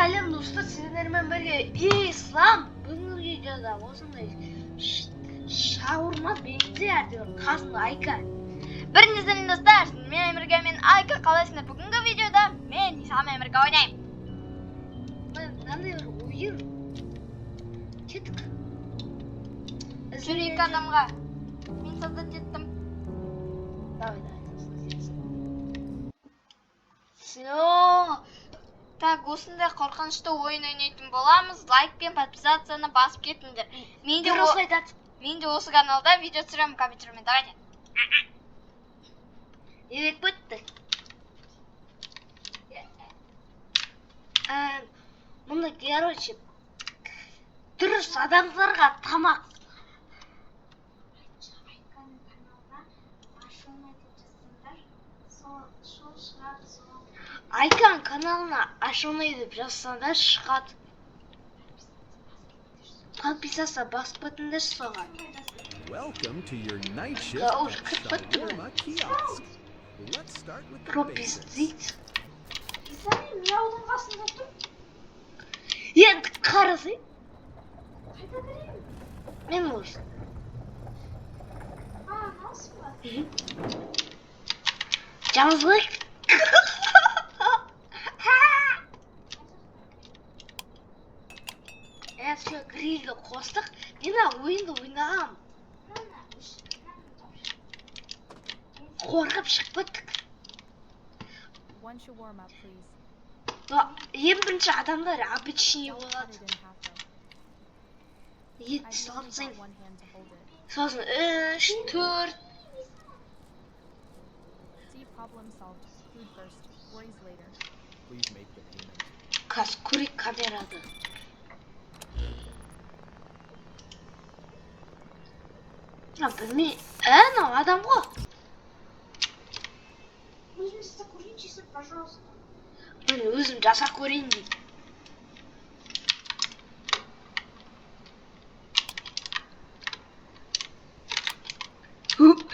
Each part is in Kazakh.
Сәлем достар, сіздермен бірге Ислам. Бүгінгі видеода осындай шаурма бензе әйтеуір қасында Айка. Бірінші сәлем достар, мен бірге мен Айка, қалайсыңдар? Бүгінгі видеода мен Исламмен бірге ойнаймын. Мынандай бір ойын. Кеттік. Жүр екі адамға. Мен создать еттім. Давай, давай. Все. Так, осындай қорқынышты ойын ойнайтын боламыз. Лайк пен подписацияны басып кетіңдер. Мен де, Дұрыс айтады. Мен де осы каналда видео түсіремін компьютермен. Давайте. Не бітті. Мұны, короче, дұрыс адамдарға тамақ. Айканың каналына ашылмай деп жазсаңдар, сол шығады, сол. Айканың каналына ашылмай деп жазсаңдар шығады. Подписаться басып кетіңдерші соған. Welcome to your night shift Да at уж, как Shawarma Kiosk. Let's start with the basics. Пропиздить. Ислам, мияудың қасында тұр. Енді қарасай. Қайда кірейін? Мен осы. А, мынаусы ба? Жазылайық. Все, грильді қостық. Мен ана ойынды ойнағам. Қорқып шығып кеттік. One shawarma, please. Ең бірінші адамдар обычный Don't cut болады. it in half though. Етті I've салып only тастайын. got one hand to hold it. Сосын үш, төрт. See, problem solved. Food first, worries later. Please make the payment. Қазір көрейік камерады. А, білмей. Мынау адам ғой. Өзім жасап көрейінші, пожалуйста. Мен өзім жасап көрейін дейді.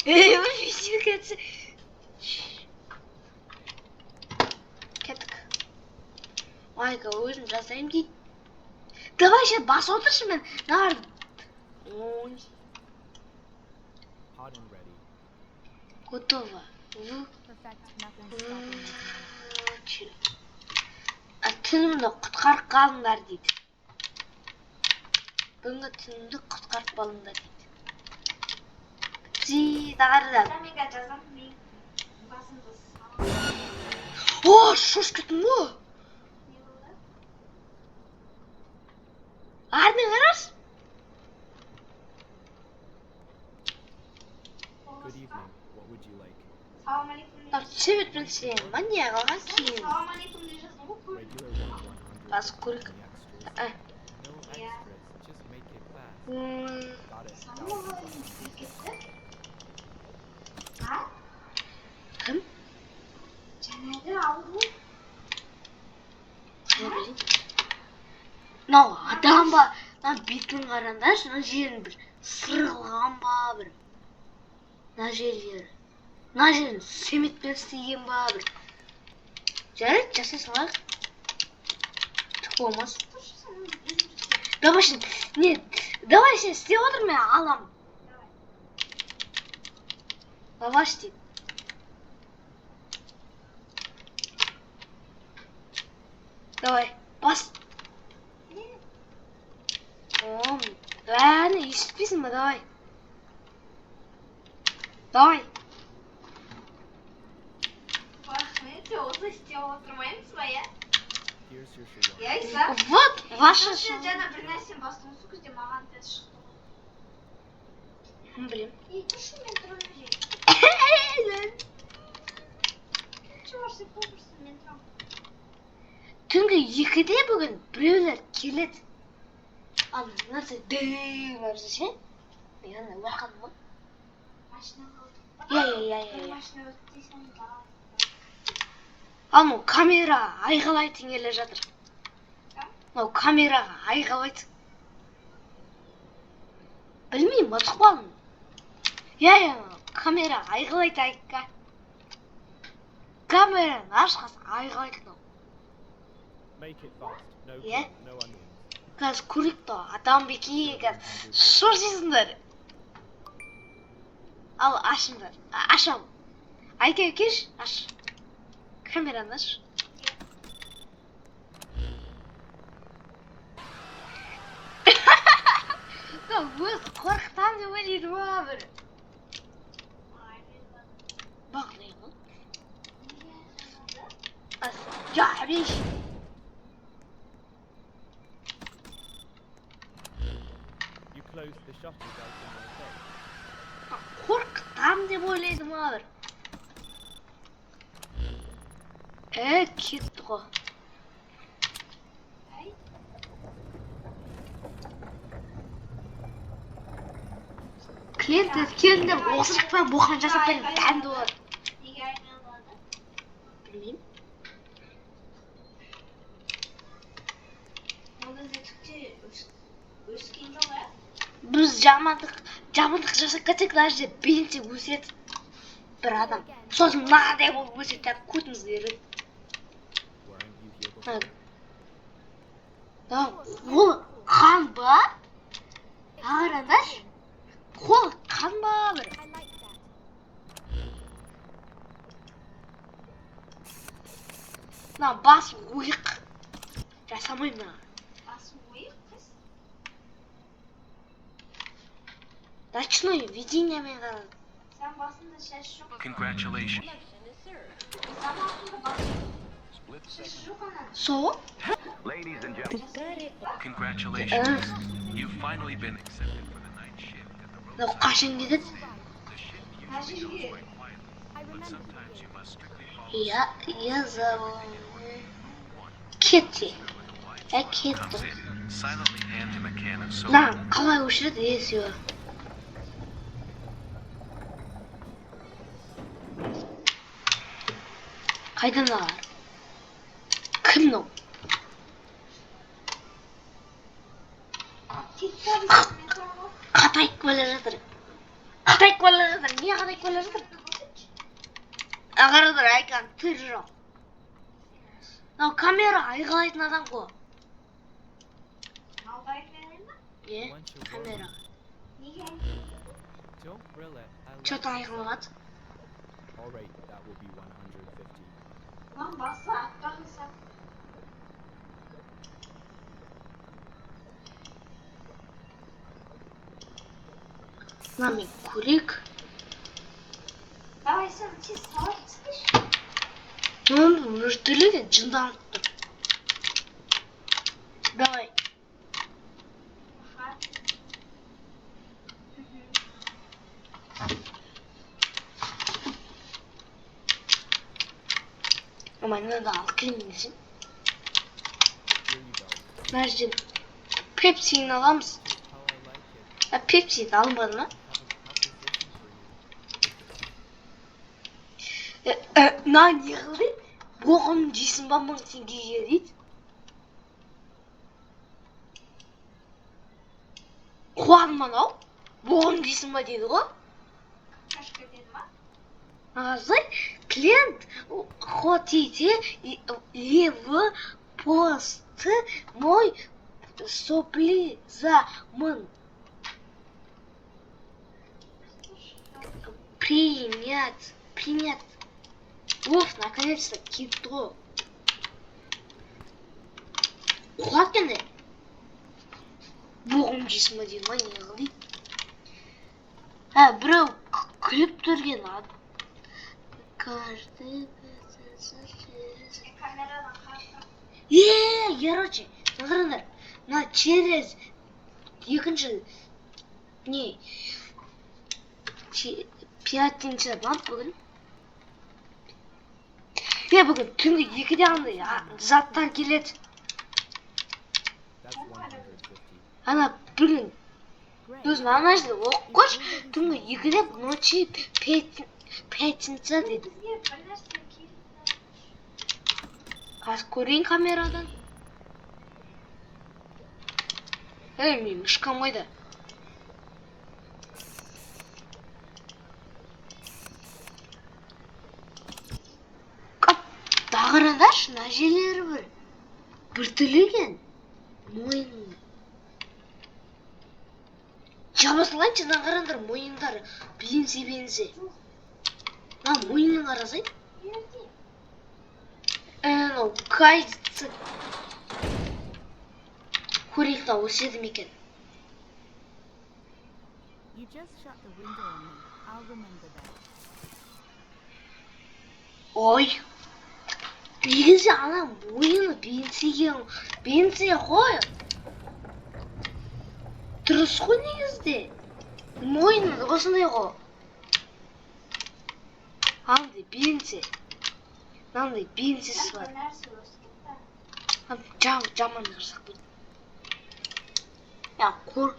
Ей, ой, кетсе. Кеттік. Айка, өзім жасаймын дейді. Давай сен басып отыршы, мен мыналарды. Ой, Hot and ready. Готово. В Perfect. Nothing's stopping me tonight. А, түнімді құтқарып қалыңдар дейді. Бүгінгі түнімді құтқарып қалыңдар дейді. Тағарда. Мен қазір жазамын, мен басымды саламын. О, шошып кеттім ғой. Не болды? Артына қарашы. Good evening. What would you like? Салам алейкум. Мынау себетпен сен ма не қылған кейін? Салам алейкум деп жаздым ғой көрдім. Regular one 100. Басып көрейік. Any extras? А, No Yeah. extras, just make it fast. Got it. Салам Thousand алейкум plus. деп кетті. А? Кім? Жаңағы ауру. Қалай білейін? Мынау адам ба? Мына бетін қараңдаршы, мына жерін бір сырғылған ба бір. Мына жерлері. Мына жерін цементпен істеген ба бір. Жарайды, жасай салайық. Түк болмас. Тұршы, сен өзің жаса. Давай сен, не, давай сен істеп отыр, мен аламын. Давай. Лаваш дейді. Давай, бас. Не? О, бәрін естіппейсің ба, давай. Давай. Рахмет, сен осылай істеп отырмаймыз ба, иә? Here's your shawarma. Иә, Ислам. Вот ваша Сен жаңа бір нәрсені бастың, сол кезде маған тез шықты ғой. Білем. Ей, тұршы, мен тұрамын же. Тұршы, сен поварсың, мен тұрамын. Түнгі 2-де бүгін біреулер келеді. Ал нәрсе дөң нәрсе ше. Мен ана уақытым ғой. Машина қалдық па? Иә, иә, иә, Бір иә. машина өтті дейсің, давай. Ал мынау камера айғалайтын келе жатыр. Мынау камераға айғалайды. Білмеймін, ұмытып қалдым. Иә, иә, камера айғалайды Айка. Камераны ашқасы айғалайды мынау. Make it fast. No Yeah. corn, no onions. Қазір көрейік та, адам беке қазір шошисыңдар. Ал ашыңдар. Ашам. Айка, кеш, аш. Камераны аш. Өз қорқытамын деп ойлайды ма бір. Бақ не ғой? Я, реш. You closed the shutters right in my face. Қорқытамын деп ойлайды ма бір. Кетті ғой. Клиенттер келіңдер, осы жақтан боқан жасап беремін, дәмді болады. Неге айналады? Білмеймін. Ол кезде түк те өскен жоқ, ә? Біз жамандық жасап кетсек, мына жерде бенте өседі бір адам. Сосын мынадай болып өседі, так көтімізге береді. Weren't you here before? Ол қан ба? Қараңдаршы. Қол қан ба бір? I like that. Мына бас ойық. Жасамаймын мына. Басы ойық қыз. Ночной видениемен қарадым. Сен басында шаш жоқ. Congratulations. Сен басында бас шаш жоқ ана. Сол? Ladies and gentlemen. Congratulations. You've finally been accepted for the night shift at the Мынау roadside. қашан кетеді? The shift usually goes by quietly, I but remember sometimes you. you must strictly follow Я, я за... rule one. Кетті. With a wide Ә, smile кетті. comes in, silently hand him a can of soda. Мына қалай өшіреді? Е, все. Қайда мыналар? Кім мынау? Қатайып келе жатыр. Қатайып келе жатыр. Не қатайып келе жатыр? Қараңдар, Айканың түрі жоқ. Мынау камера айғайлайтын адам ғой. Е, Weren't you камера. worried? Don't grill it. I like Че-то it айғайлады. soft. All right, that will be 150. Lan bası аппақ инсан. Мына мен көрейік. Давай сен тез салып тасташы. Мынау өртеледі, жынданып тұр. Давай. Аха. Ама мынаны алып келейін десем. Here you go. Мына жерден Пепсині аламыз. How I like it. А, Пепсиді алынбады ма? I have a proposition for you. Мына не қыл дейді? Боғын жейсің ба 1000 теңгеге дейді. Қуан мынау? Боғын жейсің ба дейді ғой. Кашка деді ма? Ағазай, клиент хотите ли вы пост мой сопли за мың принять, принять. Уф, наконец-то кетті ғой. Қуат екен де. Боғым жейсің ба дейді ма, не қыл дейді. Ә, біреу күліп тұрген Каждый Камерадан қарап. Е, короче, қараңдар, мына через екінші не пятница ма бүгін? Е, бүгін түнгі 2-де андай заттар келеді. That's 150. Ана бүгін Great. өзің ана жерде оқып көрші, түнгі 2-де ночи пятница дейді. Бізге бір нәрсе келді. Қазір көрейін камерадан. Ей, менің мышкам қайда? Қап, қараңдаршы, мына жерлері бір. Біртүрлі екен. Мойын. Жаба салайыншы, мына қараңдар, мойындары бензе бензе. Мына мойнын қарасай. Анау кайцы. Көрейік та өседі ме екен. You just shut the window on me. I'll remember that. Ой. Негізі ана мойыны бензеген бензе ғой. Дұрыс қой негізде. Мойны осындай ғой. Андай бензе. Мынандай бензесі бар. Бір нәрсе өсіп кетті. Жаман жасап қойды. Я қор.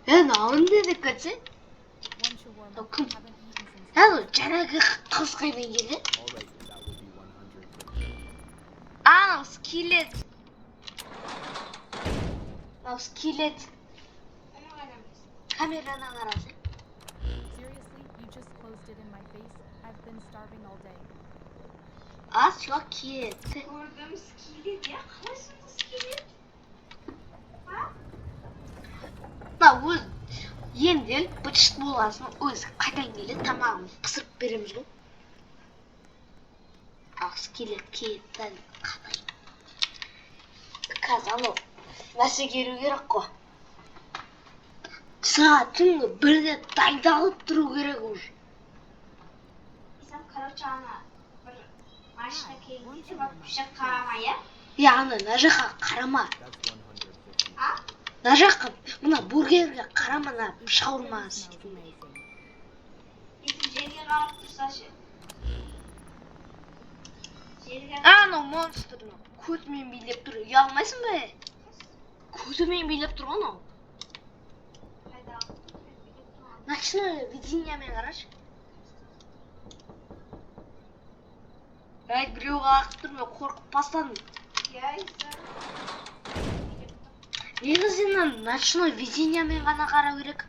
Е, мынау не деп кетсе? One shawarma. Oh, come- Haven't eaten since. Анау жаңағы қыз қайдан келді? All right, that will be 150. Анау скелет. Мынау скелет. Оны қайдан білесің? Камерадан қарасай. Seriously, you just closed it in my face. I've been starving all day. А, все, кетті. Көрдім скелет. Иә, қалай сонда скелет? Мына өз емделіп быт-шыт болғасын өзі қайтадан келеді, тамағын пісіріп береміз ғой. Ал скелет кетті қалай? Қазір анау нәрсе келу керек қой. Сағат түнгі 1-де дайындалып тұру керек уже. Исам, короче, ана бір машина келген кезде вообще қарама, иә? Е, ана мына жаққа қарама. That's 150. А? Мына жаққа, мына бургерге қарама, мына This шаурма smells істейтін. amazing. Бүйтіп жерге қарап тұрса ше. Жерге Анау монстр мынау көтімен билеп тұр. Ұялмайсың ба? Көтімен билеп тұр ғой анау. қайда? Ночное видениемен қарашы. Әй, біреу қағып тұр, мен қорқып бастадым. Иә, Исам. Негізі мына ночной видениемен ғана қарау керек.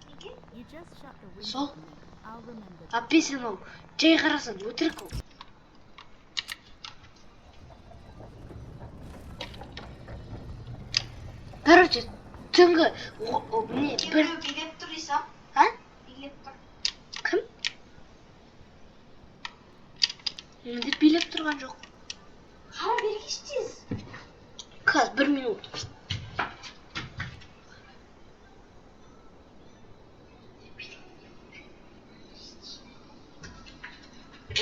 Неге? You just shut the window Сол. on me. I'll remember that. Әппесе анау жай қарасаң өтірік ол. Короче, түнгі не бір Біреу билеп тұр, Исам. А? Билеп тұр. Кім? Менде билеп тұрған жоқ. Қара бергеш тез. Қазір бір минут.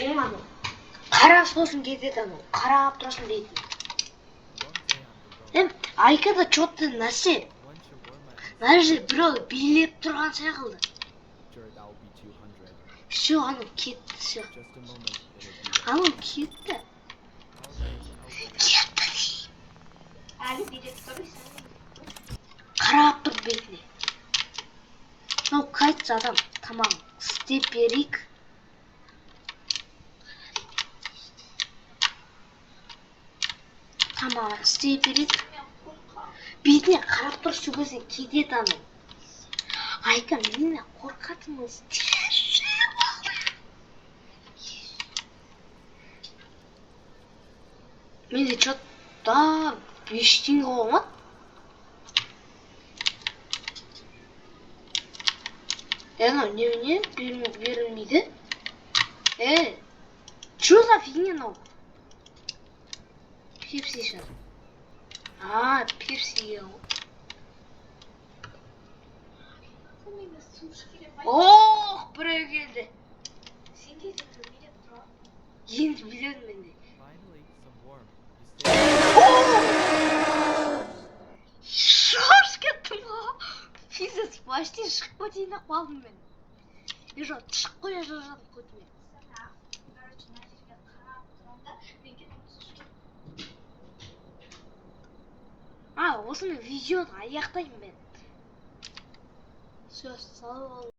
Анау қара сосын кетеді анау. Қарап тұрасың дейтін. Long day on the road. Эм, Айкада чё-то нәрсе. One shawarma is Мына жерде біреу билеп тұрған секілді. Sure, that will be 200. Все, анау кетті, все. Just a moment, it'll be ready. Анау кетті. all right. I'll wait. Кетті деймін. Әлі билеп тұр, Исам. Қарап тұр бетіне. Мынау қайтса адам тамағын істеп берейік. Тамағын істеп берейік. Мен қорқамын. Бетіне қарап тұр, сол кезде кетеді анау. Айка, мені қорқатыныңыз тез болды. Менде чё-то ештеңе болмады. Е, анау немене берілмейді? Е, чё за фигня мынау? Пепси шығар. А, пепси ғой. Неге су ішу керек? Ох, біреу келді. Сенде де біреу билеп тұр ғой. Енді биледім менде. Finally, some warmth. You stay. Шошып кеттім ғой. Пиздец, почти шығып кетейін деп қалдым мен. Е, жоқ, шығып қоя жаздадым көтіме. Короче, мына жерге қарап тұрамын да, мен кеттім су ішуге. А, осыны видеоны аяқтаймын мен. Все, сау бол.